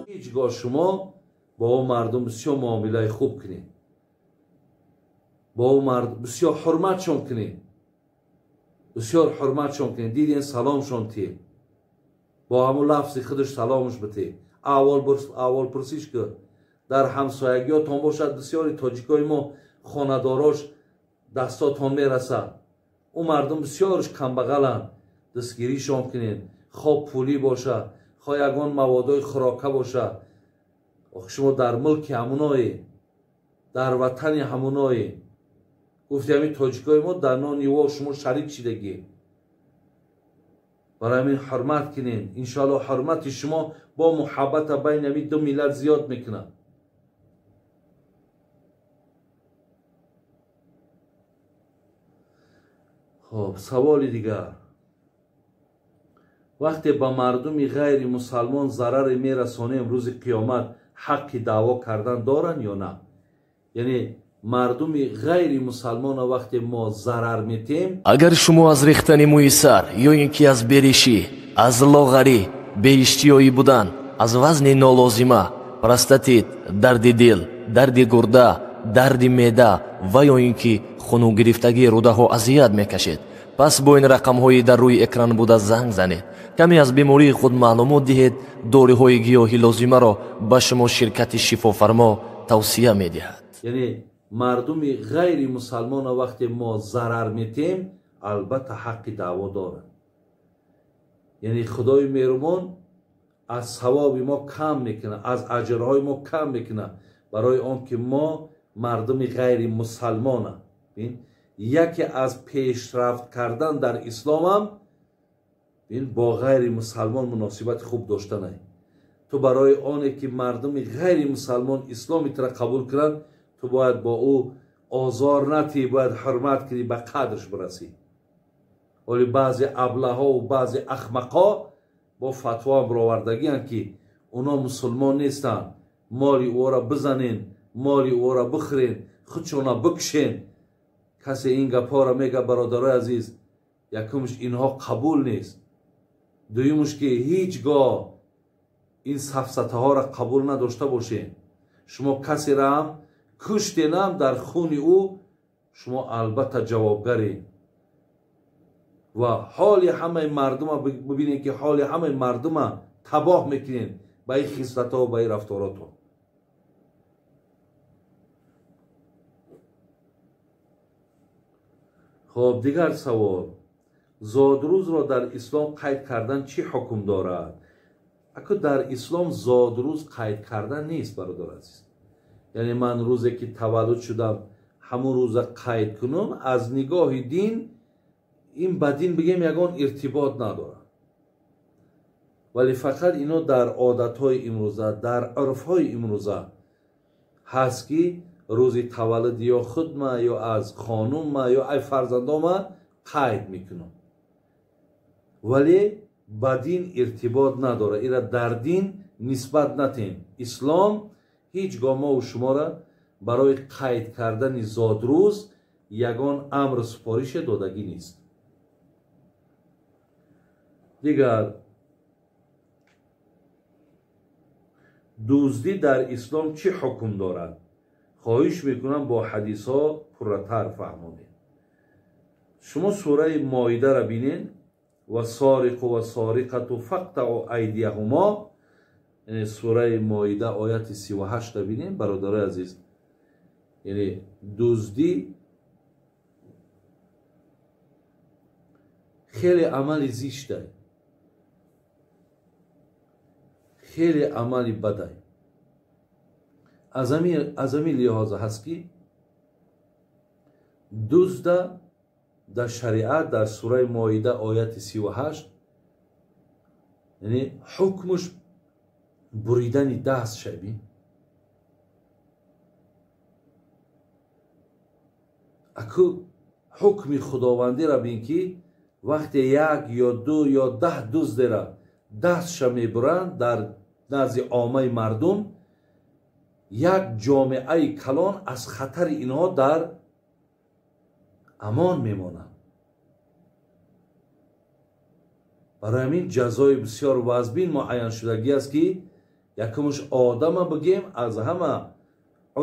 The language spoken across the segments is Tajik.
Ҳеҷ гоҳ шумо бо ӯ мардум бисёр муомилаи хуб кунед, бо ӯ мардум бисёр ҳурматшон кунед, бисёр ҳурматшон кунед. Диден саломшон тиҳ, бо ҳамун лафзи худаш саломш битеҳ, аҳволпурсиш кун. Дар ҳамсоягиётон бошад, бисёри тоҷикои мо хонадорош дастотон мерасад, ӯ мардум бисёрш камбағаланд, дастгиришон кунед. Хо пулӣ бошад, хо ягон маводои хӯрока бошад. Шумо дар мулки ҳамуное, дар ватани ҳамуное. Гуфти ҳамин тоҷикои мо дар нони во шумо шарик шидагӣ. Барои ҳамин ҳурмат кунед. Иншоалло ҳурмати шумо бо муҳаббата байни ҳамин ду миллат зиёд мекунад. Хоб, саволи дигар. Вақте ба мардуми ғайри мусалмон зараре мерасонем, рӯзи қиёмат ҳаққи даъво кардан доранд ё на? Яъне мардуми ғайри мусалмона вақте мо зарар метем. Агар шумо аз рехтани мӯи сар ё ин ки аз беришӣ, аз лоғарӣ, беиштиёӣ будан, аз вазни нолозима, простатит, дарди дил, дарди гурда, дарди меъда ва ё ин ки хунугирифтагии рӯдаҳо азият мекашед, пас бо ин рақамҳои дар рӯи экран буда занг занед. Каме аз бемории худ маълумот диҳед, доруҳои гиёҳи лозимаро ба шумо ширкати шифофармо тавсия медиҳад. Яъне мардуми ғайри мусалмона вақте мо зарар метем, албатта ҳаққи даъво дорад. Яъне Худои меҳрубон аз савоби мо кам мекунад, аз аҷрҳои мо кам мекунад, барои он ки мо мардуми ғайри мусалмона. Яке аз пешрафт кардан дар исломам бо ғайри мусалмон муносибати хуб доштанай. Ту барои оне ки мардуми ғайри мусалмон исломи тура қабул кунанд, ту бояд бо ӯ озор натӣ, бояд ҳурмат кунӣ, ба қадрш бирасӣ. Вале баъзе аблаҳову баъзе ахмақҳо бо фатвоам баровардагианд, ки оно мусулмон нестанд, моли ӯро бизанен, моли ӯро бихӯрен, худшона бикушен. Касе ин гапҳоро мега, бародарои азиз, якумш инҳо қабул нест, дуюмш ки ҳеҷ гоҳ ин сафсатаҳоро қабул надошта бошед. Шумо касеро ҳам куштенам, дар хуни ӯ шумо албатта ҷавобгаред. Ва ҳоли ҳамаи мардума бибинед, ки ҳоли ҳамаи мардума табоҳ мекунед ба ин хислатҳо, ба ин рафторотон. Хоб, дигар савол. Зодрӯзро дар ислом қайд кардан чӣ ҳукм дорад? Аку дар ислом зодрӯз қайд кардан нест, бародар азиз. Яъне ман рӯзе ки таваллуд шудам, ҳамун рӯза қайд кунам, аз нигоҳи дин ин ба дин бигем ягон иртибот надорад. Вале фақат ино дар одатҳои имрӯза, дар урфҳои имрӯза ҳаст, ки рӯзи таваллуд ё худма, ё аз хонумма, ё ай фарзандома қайд мекунам. Вале ба дин иртибот надорад. Ира дар дин нисбат натем. Ислом ҳеҷ гоҳ мову шуморо барои қайд кардани зодрӯз ягон амр супорише додагӣ нест. Дигар, дуздӣ дар ислом чӣ ҳукм дорад? Хоҳиш мекунам бо ҳадисҳо пурратар фаҳмонед. Шумо сураи Моидаро бинед, ва сориқу ва сориқату фақтаъу айдияҳумо, яъне сураи Моида ояти 38-ро бинед, бародарои азиз. Яъне дуздӣ хеле амали зиштай, хеле амали бадай. Аз ҳамин лиҳоза ҳаст, ки дузда дар шариат дар сураи Моида ояти 38, яъне ҳукмаш буридани даст шаби. Аку ҳукми худовандиро бин, ки вақте як ё ду ё 10 дуздера дастша мебуранд дар назди оммаи мардум, як ҷомеаи калон аз хатари инҳо дар амон мемонанд. Барои ҳамин ҷазои бисёр вазбин муайян шудагӣ аст, ки якумш одама бигем, аз ҳама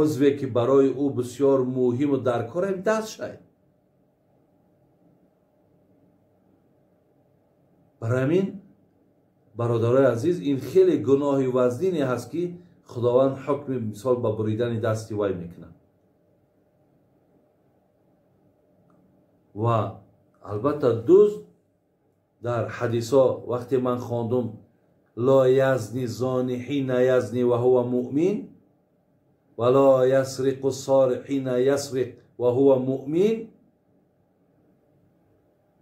узве ки барои ӯ бисёр муҳиму даркор ҳам даст шай. Барои ҳамин бародарои азиз, ин хеле гуноҳи вазнине ҳаст, ки худованд ҳукми мисол ба буридани дасти вай мекунад. Ва албатта дузд дар ҳадисҳо вақте ман хондум ло язни зони ҳина язни ва ҳува муъмин ва ло ясриқу сори ҳина ясриқ ва ҳува муъмин,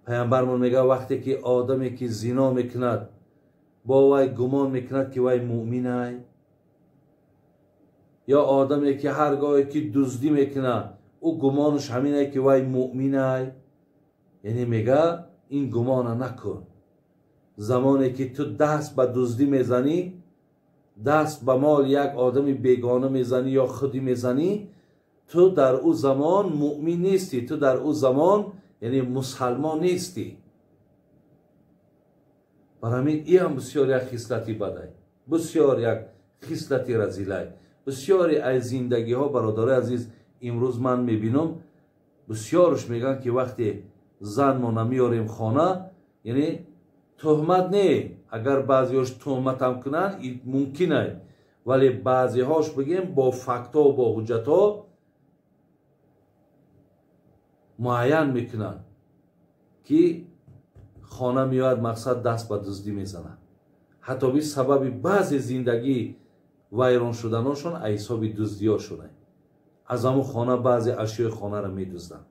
паямбармон мегӯяд вақте ки одаме ки зино мекунад бо вай гумон мекунад ки вай муъминай, ё одаме ки ҳар гоҳе ки дуздӣ мекунад ӯ гумонаш ҳаминай ки вай муъминай, яъне мегӯяд ин гумона накун. Замоне ки ту даст ба дуздӣ мезанӣ, даст ба мол як одами бегона мезанӣ ё худӣ мезанӣ, ту дар ӯ замон муъмин нестӣ, ту дар ӯ замон яъне мусалмон нестӣ. Барои ҳамин ин ҳам бисёр як хислати бадай, бисёр як хислати разилай. Бисёре аз зиндагиҳо бародарои азиз имрӯз ман мебинам, бисёрш мегӯянд ки вақте занмона меорем хона, яъне тӯҳмат не, агар баъзеҳош тӯҳматам кунанд мумкин ай, вале баъзеҳош бигем бо фактҳо бо ҳуҷҷатҳо муайян мекунанд ки хона меояд мақсад даст ба дуздӣ мезанад. Ҳатто би сабаби баъзе зиндагӣ вайрон шуданошон аз ҳисоби дуздиҳошон ай. Аз ҳамон хона баъзе ашёи хонаро медузданд.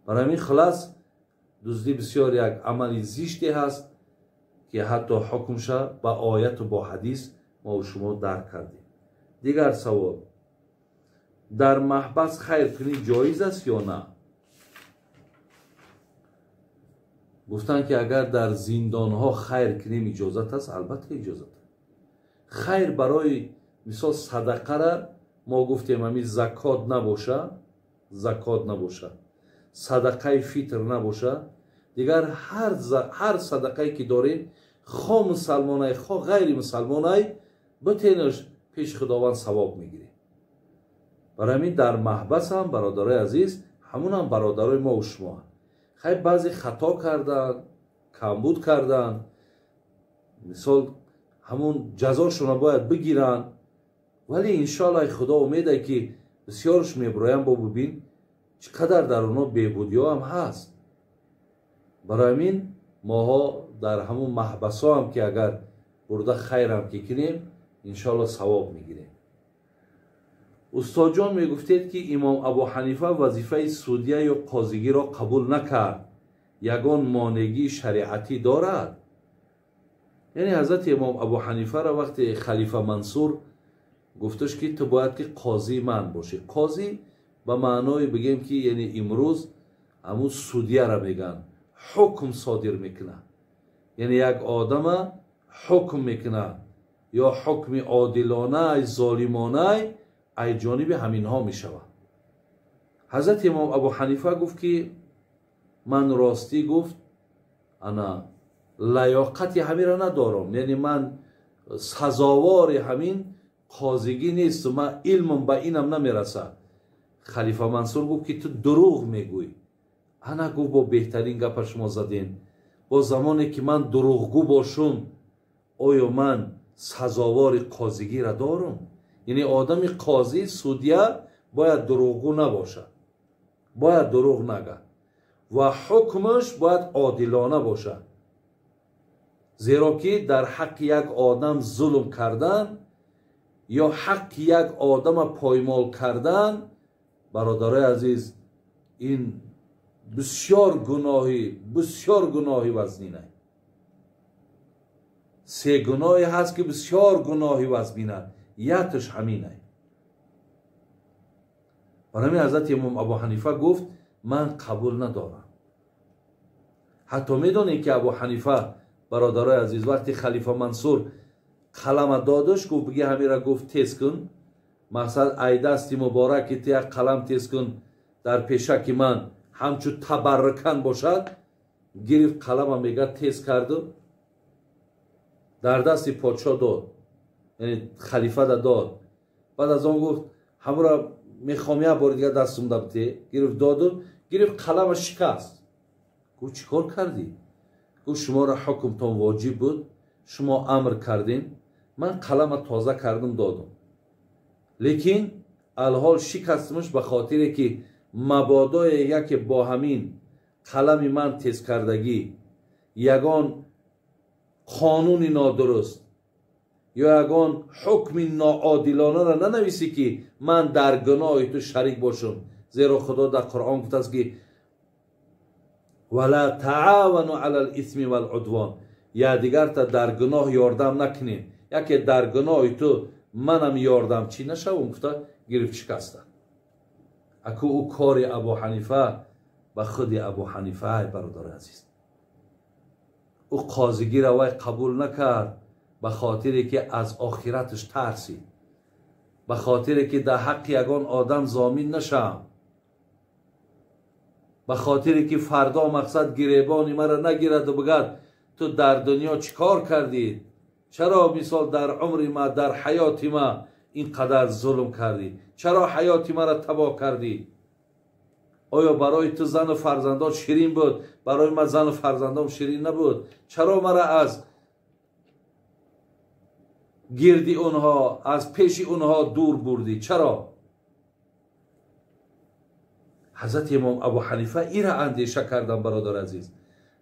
Барои ҳамин хулас дуздӣ бисёр як амали зиште ҳаст ки ҳатто ҳукмша ба ояту бо ҳадис мо шумо дарк кардем. Дигар савол: дар маҳбас хайр кунӣ ҷоиз аст ё на? Гуфтанд ки агар дар зиндонҳо хайр кунем иҷозат аст. Албатта иҷозат аст. Хайр барои мисол садақара мо гуфтем ҳамин закот набоша, закот набоша, садақаи фитр набоша, дигар ҳар садақае ки дорем, хо мусалмонай хо ғайри мусалмонай, битенаш пеш худованд савоб мегирем. Барои ҳамин дар маҳбас ҳам бародарои азиз ҳамунам бародарои мо шумо. Хай баъзе хато кардан, камбуд кардан, мисол ҳамун ҷазошонро бояд бигиранд, вале иншоаллоҳ худо умеде ки бисёрш меброянд. Бо бибин чӣ қадар дар онҳо бебудиҳо ҳам ҳаст. Барои ҳамин моҳо дар ҳамун маҳбасҳо ҳам ки агар бурда хайрам ки кунем иншоаллоҳ савоб мегирем. Устодҷон, мегуфтед ки имом Абу Ҳанифа вазифаи судия ё қозигиро қабул накард, ягон монегии шариатӣ дорад? Яъне ҳазрати имом Абу Ҳанифаро вақте халифа Мансур гуфташ ки ту бояд ки қозии ман бошӣ. Қозӣ ба маъное бигем ки яъне имрӯз ҳамун судияро мегӯянд, ҳукм содир мекунад, яъне як одама ҳукм мекунад ё ҳукми одилонай золимонай ай ҷониби ҳаминҳо мешавад. Ҳазрати имом Абу Ҳанифа гуфт ки ман ростӣ гуфт ана лаёқати ҳаминро надорам, яъне ман сазовори ҳамин қозигӣ нестам, ман илмам ба инам намерасад. Халифа Мансур гуфт ки ту дурӯғ мегӯӣ. Ана гуфт бо беҳтарин гапа шумо задем, бо замоне ки ман дурӯғгӯ бошум оё ман сазовори қозигиро дорам? Яъне одами қозӣ судия бояд дурӯғгӯ набошад, бояд дурӯғ нагӯяд ва ҳукмаш бояд одилона бошад, зеро ки дар ҳаққи як одам зулм кардан ё ҳаққи як одама поймол кардан, бародарои азиз, ин бисёр гуноҳи вазнина. Се гуноҳе ҳаст ки бисёр гуноҳи вазнина, якташ ҳаминай. Барои ҳамин ҳазрати имом Абу Ҳанифа гуфт ман қабул надорам. Ҳатто медонед ки Абу Ҳанифа бародарои азиз вақти халифа Мансур қалама додаш гуфт биги ҳамира гуфт тез кун, мақсад ай дасти мубораки ту як қалам тез кун дар пешаки ман ҳамчун табаррукан бошад. Гирифт қалама мега тез карду Дар дасти подшо дод, яъне халифа дод. Баъд аз он гуфт ҳамура мехоҳам як бори дигар дастум дабте. Гирифт доду, гирифт қалама шикаст. Гуфт чӣ кор кардӣ? Гуфт шуморо ҳукмтон воҷиб буд, шумо амр кардин, ман қалама тоза кардам додум. Лекин алҳол шикастмаш ба хотире ки мабодое яке бо ҳамин қалами ман тезкардагӣ ягон қонуни нодуруст ё ягон ҳукми ноодилонаро нанависӣ ки ман дар гуноҳи ту шарик бошам. Зеро Худо дар Қуръон гуфтааст ки вала таавану ала лисми валудвон, якдигарта дар гуноҳ ёрдам накунем, яке дар гуноҳи ту манам ёрдамчӣ нашавам, гуфта гирифт шикаста. Аку ӯ кори Абу Ҳанифа ба худи Абу Ҳанифа, ай бародари азиз. Ӯ қозигиро вай қабул накард ба хотире ки аз охираташ тарсид, ба хотире ки дар ҳаққи ягон одам зомин нашам, ба хотире ки фардо мақсад гиребони маро нагираду бигӯяд ту дар дунё чӣ кор кардӣ, чаро мисол дар умри ма, дар ҳаёти ма ин қадар зулм кардӣ, чаро ҳаёти маро табоҳ кардӣ? Оё барои ту зану фарзандон ширин буд, барои ман зану фарзандом ширин набуд? Чаро маро аз гирди онҳо, аз пеши онҳо дур бурдӣ? Чаро? Ҳазрати имом Абу Ҳанифа ира андеша кардан, бародари азиз.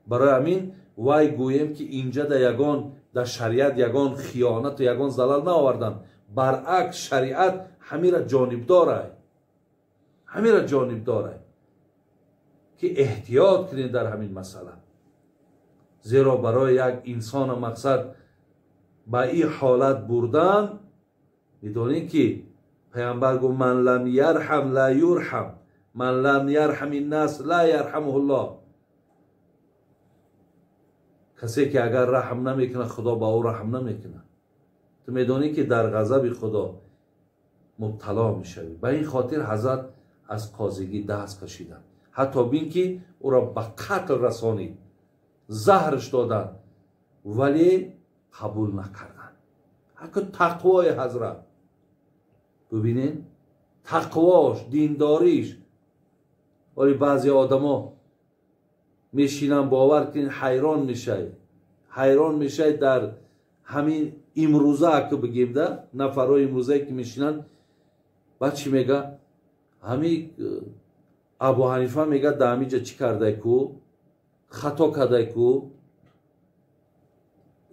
Барои ҳамин вай гӯем ки инҷа да ягон дар шариат ягон хиёнату ягон залал наовардан. Баръакс шариат ҳамира ҷонибдорай, ҳамира ҷонибдорай ки эҳтиёт кунед дар ҳамин масъала. Зеро барои як инсона мақсад ба ин ҳолат бурдан, медонед ки паямбар гуфт ман лам ярҳам ла юрҳам, ман лам ярҳами нас ла ярҳамуҳуллоҳ. Касе ки агар раҳм намекунад, Худо ба ӯ раҳм намекунад. Ту медонӣ ки дар ғазаби Худо мубтало мешавӣ. Ба ин хотир ҳазрат аз қозигӣ даст кашиданд, ҳатто бин ки ӯро ба қатл расонид, заҳрш доданд, вале қабул накарданд. Ҳаку тақвои ҳазрат бибинед, тақвош, диндориш. Вале баъзе одамо мешинанд, бовар кунед, ҳайрон мешавӣ, ҳайрон мешавӣ дар ҳамин имрӯза, аку бигем да нафарҳои имрӯзае ки мешинанд, баъд чӣ мега? Ҳамин Абу Ҳанифа мега дар ҳамин ҷа чӣ кардай ку, хато кардай ку.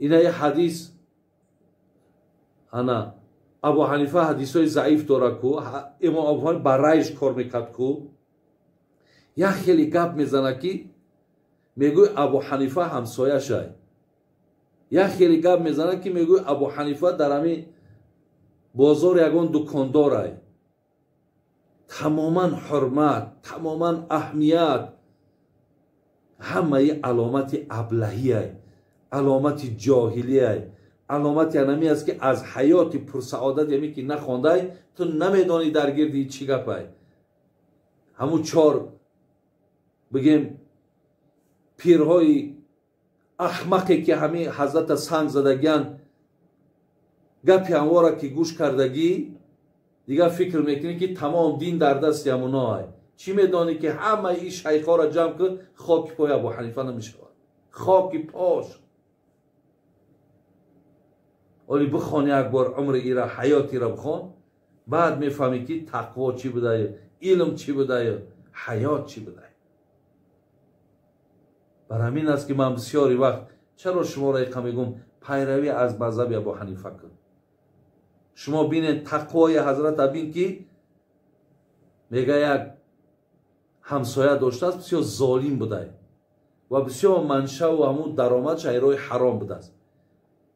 Ина я ҳадис, ана Абу Ҳанифа ҳадисҳои заиф дора ку, имом Абу Ҳанифа ба райш кор мекард ку. Як хеле гап мезана ки мегӯй Абу Ҳанифа ҳамсояшай. Як хеле гап мезана ки мегӯй Абу Ҳанифа дар ҳамин бозор ягон дукондорай. Тамоман ҳурмат, тамоман аҳамият, ҳамаи аломати аблаҳиай, аломати ҷоҳилиай, аломати анами аст ки аз ҳаёти пурсаодат яме ки нахондай, ту намедонӣ дар гирди чӣ гапай. Ҳамун чор бигем пирҳои аҳмақе ки ҳамин ҳазрата санг задагиян, гапи ҳамвора ки гӯш кардагӣ, дигар фикр мекунӣ ки тамом дин дар дасти ҳамуноай. Чӣ медонӣ ки ҳамаи ин шайхҳоро ҷамъ кун, хоки пои Абу Ҳанифа намешавад, хоки пош. Оли бихон як бор умри ира, ҳаёти ира бихон, баъд мефаҳмӣ ки тақво чӣ будаю, илм чӣ будаю, ҳаёт чӣ будаю. Бар ҳамин аст ки ман бисёри вақт чаро шуморо иқа мегӯм пайравӣ аз мазҳаби Абу Ҳанифа кун. Шумо бинед тақвои ҳазрата, бин ки мега як ҳамсоя доштааст, бисёр золим будай ва бисёр маншаву ҳамун даромадш айрои ҳаром будааст.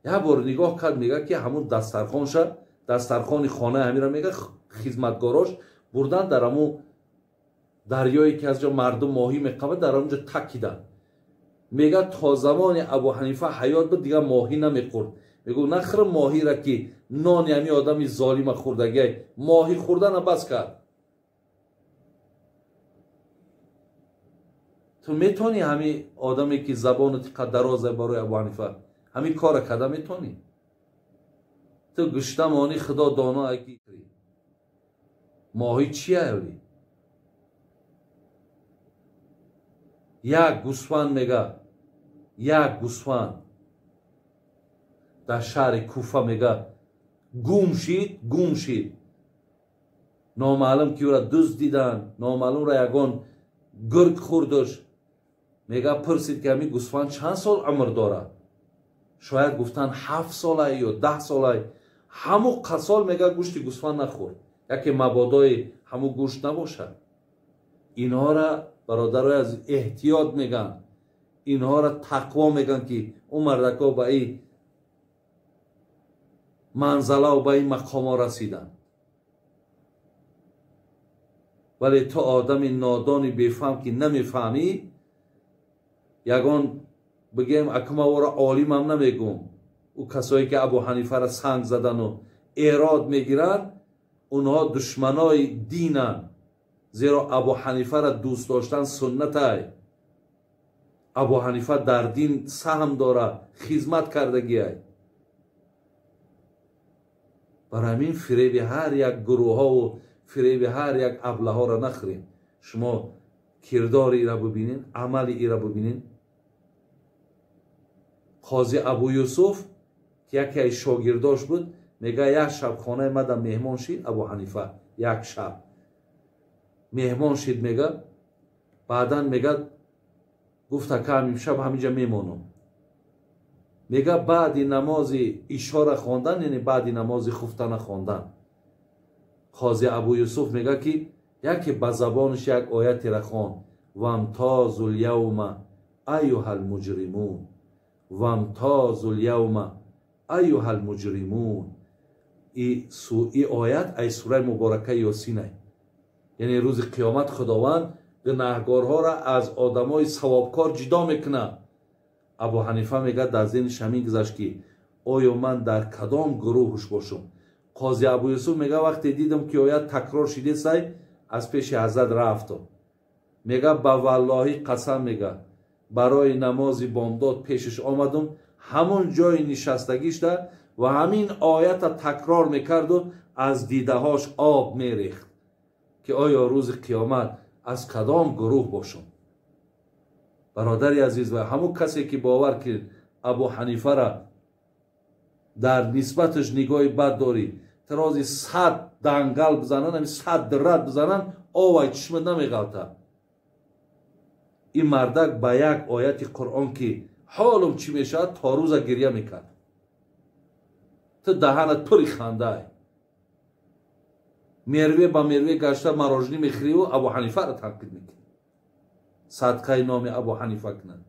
Як бор нигоҳ кард, мега ки ҳамун дастархонша, дастархони хонаи ҳамира мега хизматгорош бурдан дар ҳамун дарёе ки аз ҷо мардум моҳӣ меқабад, дар ҳамун ҷо такиданд. Мега то замони Абу Ҳанифа ҳаёт буд, дигар моҳӣ намехӯрд. Мегӯ нахӯр моҳира ки нони ҳамин одами золима хӯрдагиай, моҳӣ хӯрдана бас кард. Ту метавонӣ ҳамин одаме ки забону тиқа дароза барои Абу Ҳанифа Ҳамин кора карда метонӣ? Ту гушта монӣ, худо доно аки. Моҳӣ чия ёли? Як гӯсфанд мега, як гӯсфанд дар шаҳри Куфа мега гум шид, гум шид. Номаълум ки ӯра дузд дидан, номаълумра ягон гург хӯрдаш. Мега пурсид ки ҳамин гӯсфанд чанд сол умр дорад? Шояд гуфтан 7 солай ё 10 солай. Ҳамун қасол мега гӯшти гӯсфанд нахӯрд, яке мабодои ҳамун гӯшт набошад. Инҳора бародарои аз эҳтиёт меган, инҳора тақво меган ки ӯ мардако ба ин манзалаву ба ин мақомо расиданд. Вале ту одами нодони бефаҳм ки намефаҳмӣ, ягон бигем акма ӯро олимам намегум. Ӯ касое ки Абу Ҳанифаро санг задану эрод мегиранд, онҳо душманои динанд. Зеро Абу Ҳанифаро дӯст доштан суннатай. Абу Ҳанифа дар дин саҳм дорад, хизмат кардагиай. Барои ҳамин фиреби ҳар як гурӯҳҳову фиреби ҳар як аблаҳоро нахӯрем. Шумо кирдори ира бибинед, амали ира бибинед. Қози Абу Юсуф ки яке аз шогирдош буд, мега як шаб хонаи мада меҳмон шид Абу Ҳанифа, як шаб меҳмон шид. Мега баъдан мега гуфт ака имшаб ҳаминҷа мемонам. Мега баъди намози ишора хондан, яъне баъди намози хуфтана хондан, Қози Абу Юсуф мега ки яке ба забонаш як оятеро хонд: вамтозу лявма аюҳал муҷримун, вамтозу лявма аюҳал муҷримун. И оят ай сураи муборакаи Ёсинай. Яъне рӯзи қиёмат Худованд гунаҳгорҳоро аз одамои савобкор ҷудо мекунад. Абу Ҳанифа мега дар зеҳниш ҳамин гузашт ки оё ман дар кадом гурӯҳш бошам? Қози Абу Юсуф мега вақте дидам ки оят такрор шидесай, аз пеши ҳазрат рафтам. Мега ба валлоҳӣ қасам, мега барои намози бомдод пешаш омадам, ҳамон ҷои нишастагишда ва ҳамин оята такрор мекарду аз дидаҳош об мерехт ки оё рӯзи қиёмат аз кадом гурӯҳ бошам? Бародари азиз, ва ҳамон касе ки бовар кунед Абу Ҳанифара дар нисбаташ нигоҳи бад дорӣ, тарози 100 дангал бизананд, ҳамин 100 рад бизананд, овай чишмат намеғалта. Ин мардак ба як ояти Қуръон ки ҳолум чӣ мешавад, то рӯза гирья мекард. Ту даҳанат пури хандай. Мерве ба мерве гашта марожнӣ мехӯриву Абу Ҳанифаро танқид мекунӣ. Садқаи номи Абу Ҳанифа кунад.